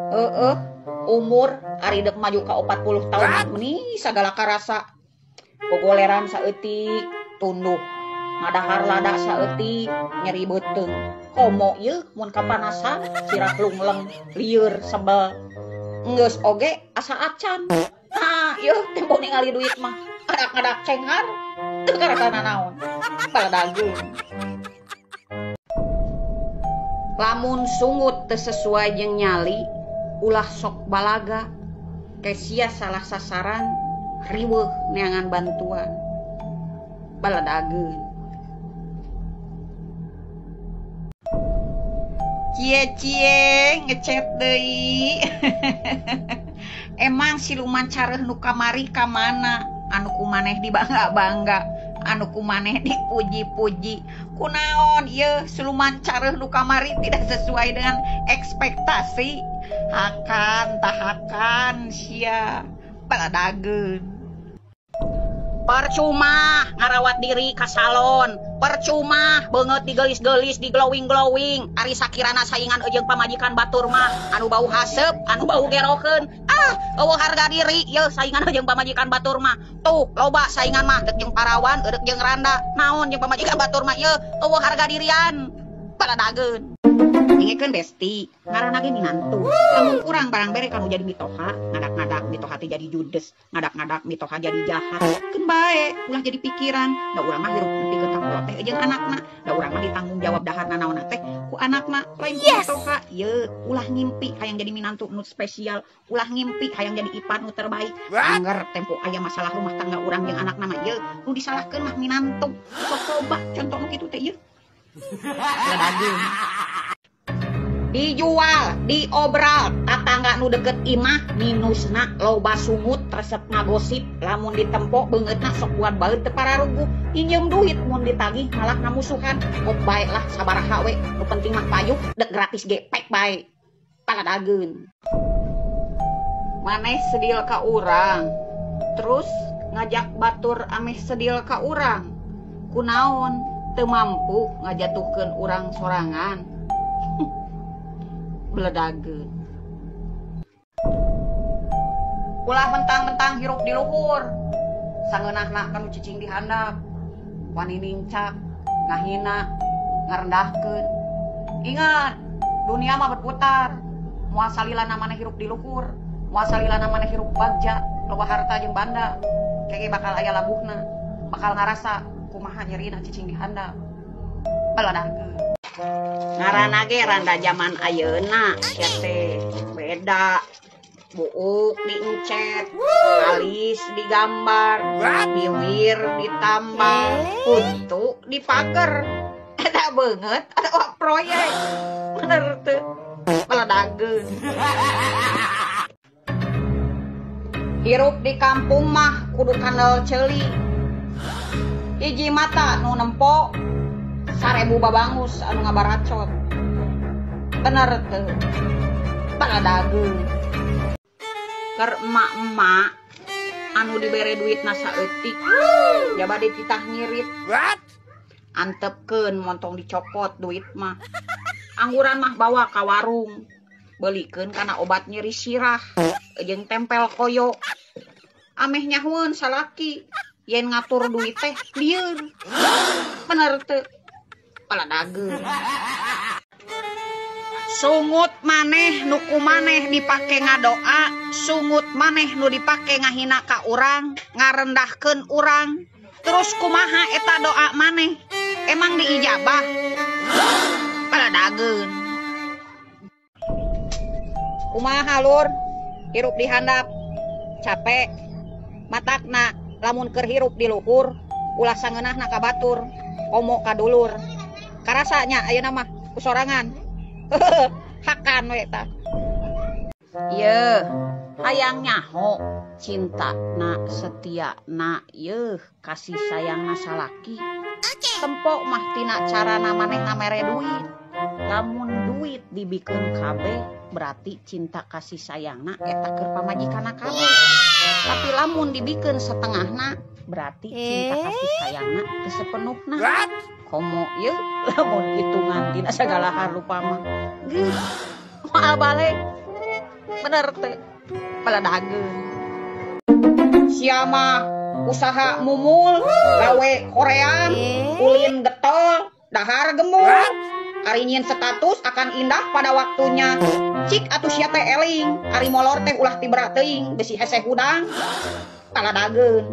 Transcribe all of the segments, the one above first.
Heeh, umur ari deuk maju ka 40 tahun meni sagala karasa. Gogoleran saeutik tunduh, ngadahar lada saeutik nyeri beuteung. Komo ieu mun kapanasan sirah lungleng lieur sebel. Enggeus oge asa acan. Nah, ieu tempo ningali duit mah ngadak-ngadak cenghar teu karasa nanaon. Baladageun. Lamun sungut teu sesuai jeung nyali, ulah sok balaga. Kesia salah sasaran, riweuh neangan bantuan. Baladageun. Cie-cie ngechat deui. Emang siluman careuh nu kamari ka mana? Anu ku maneh dibangga-bangga, anu ku maneh dipuji-puji. Kunaon ieu siluman careuh nu kamari tidak sesuai dengan ekspektasi. Hakan tahakan sia baladageun. Percuma ngarawat diri ka salon, percuma beungeut digelis-gelis, di glowing-glowing. Ari sakirana saingan jeung pamajikan batur mah anu bau haseup, anu bau gerokeun. Ah, eueuh harga diri yeuh saingan jeung pamajikan batur mah. Tuh, loba saingan mah deuk jeung parawan, deuk jeung randa. Naon jeung pamajikan batur mah yeuh eueuh harga dirian. Baladageun. Dengekeun besti, ngaranna ge minantu. Lamun kurang barang bere kanu jadi mitoha, ngadak-ngadak mitoha teh jadi judes, ngadak-ngadak mitoha jadi jahat. Keun bae, ulah jadi pikiran. Da urang mah hirup nepikeun ka kolot teh jeung anakna. Da urang mah ditanggung jawab daharna naonna teh ku anakna, lain ku mitoha. Ye, ulah ngimpi hayang jadi minantu nu spesial, ulah ngimpi hayang jadi ipar nu terbaik. Angger tempo aya masalah rumah tangga urang jeung anakna mah ye, nu disalahkeun mah minantu. Sok coba contoh nu kitu teh ye. Ladageun. Dijual, diobral, tatangga nu deket imah minusna loba sungut resep ngagosip, lamun ditempo beungeutna sok buat baeut teu pararuguh, injem duit mun ditagih malah ngamusuhan. Kop bae lah sabaraha we, nu penting mah payuk dek gratis ge pek bae. Paladageun. Maneh sedil ka urang, terus ngajak batur ameh sedil ka urang. Kunaon teu mampu ngajatuhkeun urang sorangan. Beledageun. Ulah mentang-mentang hirup di luhur, sangeunahna kanu cicing di handap, wani nincak, ngahina, ngarendahkeun. Ingat, dunia mah berputar. Moal salilana maneh hirup di luhur, moal salilana maneh hirup bagja, loba harta jeung banda. Kege bakal aya labuhna, bakal ngarasa kumaha nyerina cicing di handap. Baladageun. Ngaranna ge randa jaman ayeuna sia teh beda. Buuk diencet, alis digambar, biwir ditambal, kuntu dipager. Eta beungeut atawa proyek. Bener teu? Baladageun. Hirup di kampung mah kudu kandel ceuli. Hiji mata nu nempo, 1000 babangus anu ngabaracot. Bener teu? Baladageun. Keur emak-emak anu dibere duitna saeutik, jaba dititah ngirit. Antepkeun montong dicopot duit mah. Angguran mah bawa ka warung, beulikeun kana obat nyeri sirah jeung tempel koyo. Ameh nyahueun salaki yen ngatur duit teh lieur. Bener teu? Baladageun. Sungut maneh nu ku maneh dipake ngadoa, sungut maneh nu dipake ngahina ka urang, ngarendahkeun urang. Terus kumaha eta doa maneh? Emang diijabah? Baladageun. Kumaha lur? Hirup di handap, capek. Matakna lamun keur hirup di luhur, ulah sangeunahna ka batur, komo ka dulur. Karasanya ayeuna mah ku sorangan. Hakan we tah. Yeuh, hayang nyaho cinta na setia na yeuh kasih sayangna salaki. Tempo mah tina carana manehna mere duit. Lamun duit dibikeun kabeh berarti cinta kasih sayangna eta keur pamajikanna kabeh. Tapi lamun dibikeun setengahna berarti cinta kasih sayangna teu sepenuhna. Komo yeuh lamun hitungan tina sagala harupa mah. Geus moal balik. Bener teu? Baladageun. Sia mah usaha mumul, gawe korean, ulin getol, dahar gemul. Ari nyieun status akan indah pada waktunya. Cik atuh sia teh eling, ari molor teh ulah tibra teuing, besi hese hudang. Paladageun.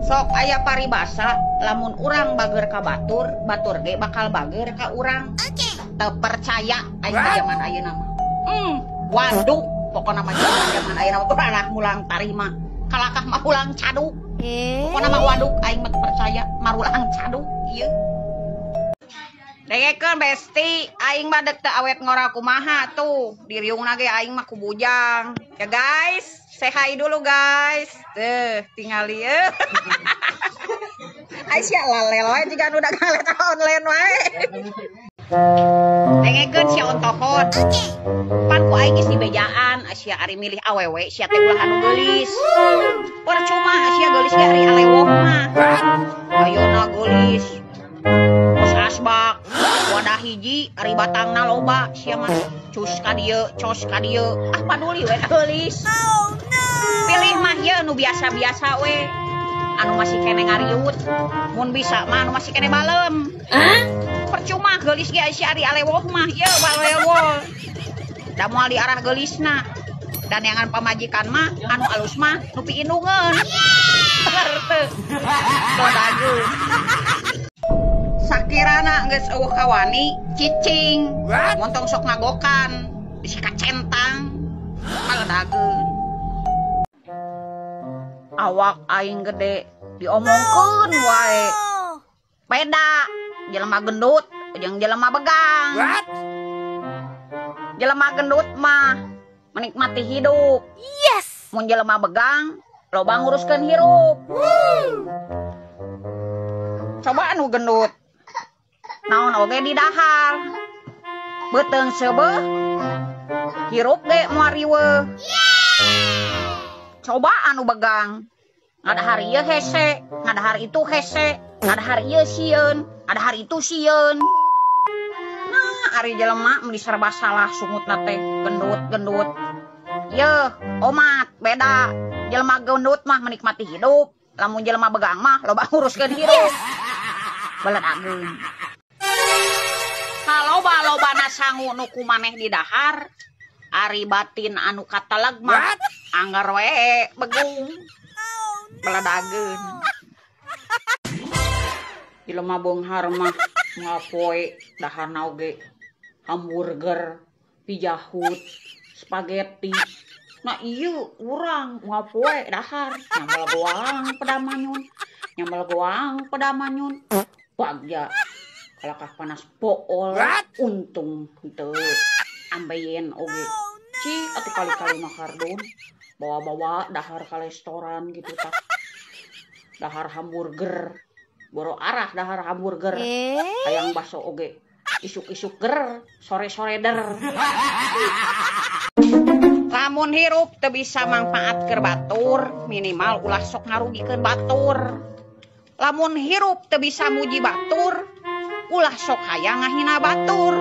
Sok aya paribasa, lamun urang bager ka batur, batur ge bakal bager ka urang. Teu percaya aing teh jaman ayeuna mah. Waduh, pokona mah jaman ayeuna mah ulah mulang tarima. Kalakah mah ulang caduk. Pokona mah waduk aing mah teu percaya marulang caduk ieu. Dengekeun besti, aing mah dek teu awet ngora kumaha tuh. Diriungna ge aing mah ku bujang. Ya guys, say hi dulu guys. Tuh, tingali euy. Aisyah lalel wae jiga nu dagang letter online wae. Dengekeun sia ontohot. Pan ku aing geus dibejaan, sia ari milih awewe sia teh ulah anu geulis. Percuma sia geulis ge ari alewoh mah. Ayeuna geulis. Kos asbak, wadah hiji ari batangna loba sia mah. Cus ka dieu, cos ka dieu. Ah paduli we geulis. Pilih mah ieu nu biasa-biasa we. Anu masih kene ngariut. Mun bisa mah anu masih kene balem. Percuma geulis ge sia ari alewoh mah ieu balewoh. Da moal diarah geulisna. Dan yang pamajikan mah anu alus mah nu piindungeun. Bodageun. Sakirana geus eueuh kawani cicing. Montong sok ngagokan, bisi kacentang. Paledageun. Awak aing gede diomongkeun wae. Beda jelema gendut jeung jelema begang. Jelema gendut mah menikmati hidup. Yes. Mun jelema begang loba nguruskeun hirup. Coba anu gendut. Naon oge di dahar. Beuteung seubeuh hirup ge moal riweuh. Coba anu begang. Ngadahar ieu hese, ngadahar itu hese, ngadahar ieu sieun, ngadahar itu sieun. Nah, ari jelema mun diserba salah sungutna teh gendut-gendut. Yeuh, omat beda. Jelema gendut mah menikmati hidup, lamun jelema begang mah loba nguruskeun hirup. Baladageun. Kaloba-lobana sangu nu ku maneh di dahar, ari batin anu kateleg mah anggar we begung. Baladageun. Jelema beunghar mah ngapoe daharna oge hamburger, Pizza Hut, spaghetti. Nah ieu urang ngapoe dahar nyambel goang pedamanyun, nyambel goang pedamanyun. Bagja kalakah panas pool, untung henteu ambeien oge. Cik atuh kali-kali mah kardun bawa-bawa dahar ka restoran gitu tah. Dahar hamburger, boro arah dahar hamburger. Hayang baso oge isuk-isuk ger, sore-sore der. Lamun hirup teu bisa mangfaat keur batur, minimal ulah sok ngarugikeun batur. Lamun hirup teu bisa muji batur, ulah sok hayang ngahina batur.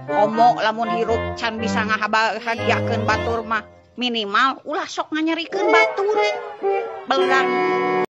Komo lamun hirup can bisa ngabahagiakeun batur mah, minimal ulah sok nganyerikeun batur. Belang.